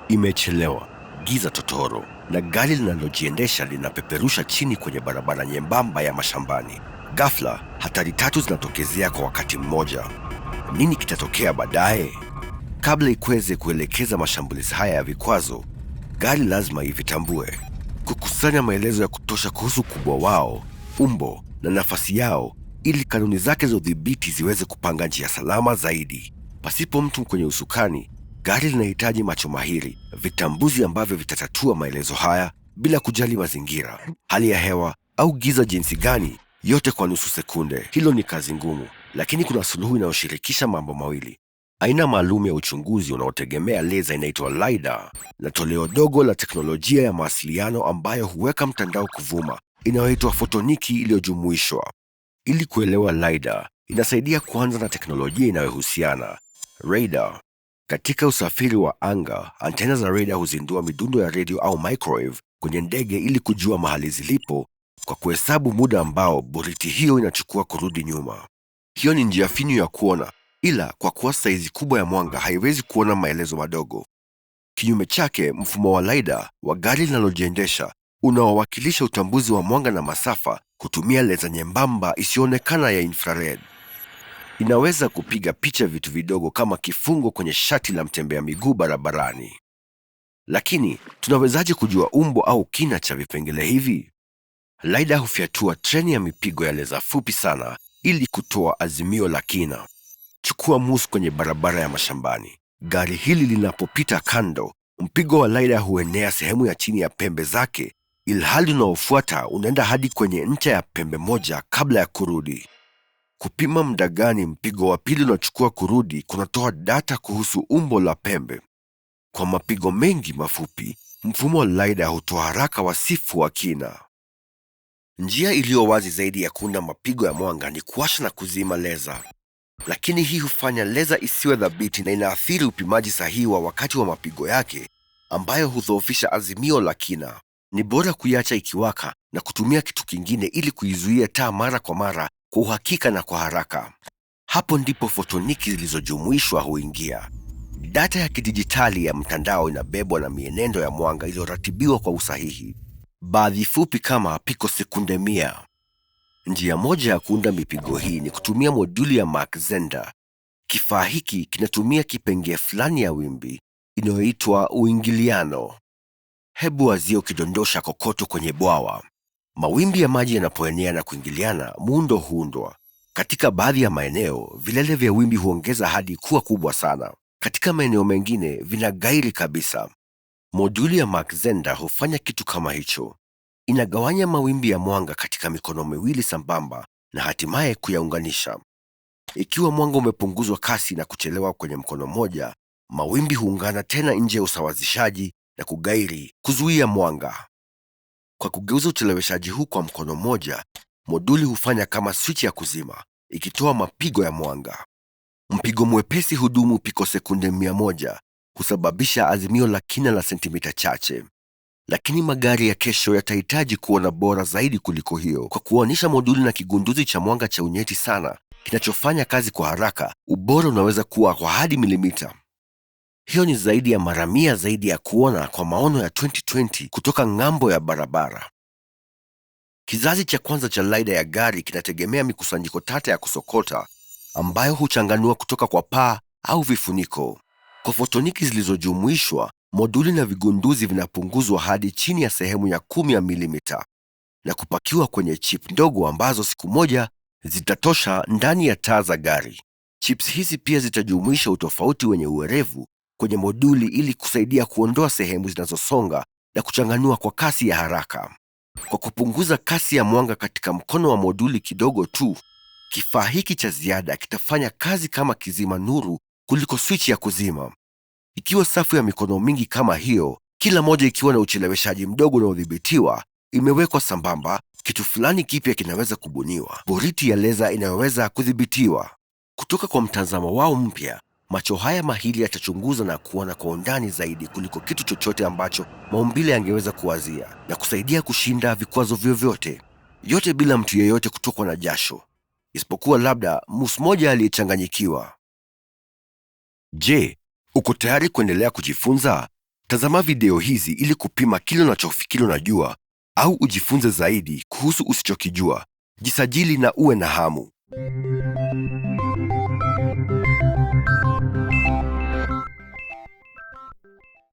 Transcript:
Imechelewa, giza totoro, na gari linalojiendesha linapeperusha chini kwenye barabara nyembamba ya mashambani. Ghafla, hatari tatu zinatokezea kwa wakati mmoja. Nini kitatokea baadaye? Kabla ikweze kuelekeza mashambulizi haya ya vikwazo, gari lazima ivitambue, kukusanya maelezo ya kutosha kuhusu ukubwa wao, umbo na nafasi yao, ili kanuni zake za udhibiti ziweze kupanga njia salama zaidi. Pasipo mtu kwenye usukani, gari linahitaji macho mahiri, vitambuzi ambavyo vitatatua maelezo haya bila kujali mazingira, hali ya hewa au giza jinsi gani, yote kwa nusu sekunde. Hilo ni kazi ngumu, lakini kuna suluhu inayoshirikisha mambo mawili: aina maalum ya uchunguzi unaotegemea leza inaitwa LiDAR na toleo dogo la teknolojia ya mawasiliano ambayo huweka mtandao kuvuma inayoitwa fotoniki iliyojumuishwa. Ili kuelewa LiDAR, inasaidia kuanza na teknolojia inayohusiana radar. Katika usafiri wa anga, antena za radar huzindua midundo ya redio au microwave kwenye ndege ili kujua mahali zilipo kwa kuhesabu muda ambao boriti hiyo inachukua kurudi nyuma. Hiyo ni njia finyu ya kuona, ila kwa kuwa saizi kubwa ya mwanga haiwezi kuona maelezo madogo. Kinyume chake, mfumo wa LiDAR wa gari linalojiendesha unaowakilisha utambuzi wa mwanga na masafa hutumia leza nyembamba isiyoonekana ya infrared. Inaweza kupiga picha vitu vidogo kama kifungo kwenye shati la mtembea miguu barabarani. Lakini tunawezaje kujua umbo au kina cha vipengele hivi? LiDAR hufyatua treni ya mipigo ya leza fupi sana ili kutoa azimio la kina. Chukua moose kwenye barabara ya mashambani. Gari hili linapopita kando, mpigo wa LiDAR huenea sehemu ya chini ya pembe zake, ilhali unaofuata unaenda hadi kwenye ncha ya pembe moja kabla ya kurudi. Kupima muda gani mpigo wa pili unachukua kurudi kunatoa data kuhusu umbo la pembe. Kwa mapigo mengi mafupi, mfumo wa LiDAR hutoa haraka wasifu wa kina. Njia iliyo wazi zaidi ya kuunda mapigo ya mwanga ni kuwasha na kuzima leza, lakini hii hufanya leza isiwe thabiti na inaathiri upimaji sahihi wa wakati wa mapigo yake, ambayo hudhoofisha azimio la kina. Ni bora kuiacha ikiwaka na kutumia kitu kingine ili kuizuia taa mara kwa mara kwa uhakika na kwa haraka. Hapo ndipo fotoniki zilizojumuishwa huingia. Data ya kidijitali ya mtandao inabebwa na mienendo ya mwanga iliyoratibiwa kwa usahihi, baadhi fupi kama pikosekunde 100. Njia moja ya kuunda mipigo hii ni kutumia moduli ya Mach Zehnder. Kifaa hiki kinatumia kipengee fulani ya wimbi inayoitwa uingiliano. Hebu wazia ukidondosha kokoto kwenye bwawa. Mawimbi ya maji yanapoenea na kuingiliana, muundo huundwa. Katika baadhi ya maeneo, vilele vya wimbi huongeza hadi kuwa kubwa sana. Katika maeneo mengine, vinagairi kabisa. Moduli ya Mach Zehnder hufanya kitu kama hicho. Inagawanya mawimbi ya mwanga katika mikono miwili sambamba na hatimaye kuyaunganisha. Ikiwa mwanga umepunguzwa kasi na kuchelewa kwenye mkono mmoja, mawimbi huungana tena nje ya usawazishaji na kugairi, kuzuia mwanga. Kwa kugeuza ucheleweshaji huu kwa mkono mmoja, moduli hufanya kama swichi ya kuzima, ikitoa mapigo ya mwanga. Mpigo mwepesi hudumu pikosekunde 100, husababisha azimio la kina la sentimita chache. Lakini magari ya kesho yatahitaji kuona bora zaidi kuliko hiyo. Kwa kuoanisha moduli na kigunduzi cha mwanga cha unyeti sana kinachofanya kazi kwa haraka, ubora unaweza kuwa kwa hadi milimita. Hiyo ni zaidi ya mara 100 zaidi ya kuona kwa maono ya 2020 kutoka ng'ambo ya barabara. Kizazi cha kwanza cha LiDAR ya gari kinategemea mikusanyiko tata ya kusokota ambayo huchanganua kutoka kwa paa au vifuniko. Kwa fotoniki zilizojumuishwa, moduli na vigunduzi vinapunguzwa hadi chini ya sehemu ya 10 ya milimita na kupakiwa kwenye chip ndogo ambazo siku moja zitatosha ndani ya taa za gari. Chips hizi pia zitajumuisha utofauti wenye uwerevu kwenye moduli ili kusaidia kuondoa sehemu zinazosonga na kuchanganua kwa kasi ya haraka. Kwa kupunguza kasi ya mwanga katika mkono wa moduli kidogo tu, kifaa hiki cha ziada kitafanya kazi kama kizima nuru kuliko swichi ya kuzima. Ikiwa safu ya mikono mingi kama hiyo, kila moja ikiwa na ucheleweshaji mdogo unaodhibitiwa, imewekwa sambamba, kitu fulani kipya kinaweza kubuniwa, boriti ya leza inayoweza kudhibitiwa. Kutoka kwa mtazamo wao mpya, macho haya mahiri yatachunguza na kuona kwa undani zaidi kuliko kitu chochote ambacho maumbile yangeweza kuwazia, na kusaidia kushinda vikwazo vyovyote, yote bila mtu yeyote kutokwa na jasho, isipokuwa labda moose moja aliyechanganyikiwa. Je, uko tayari kuendelea kujifunza? Tazama video hizi ili kupima kile unachofikiri unajua au ujifunze zaidi kuhusu usichokijua. Jisajili na uwe na hamu.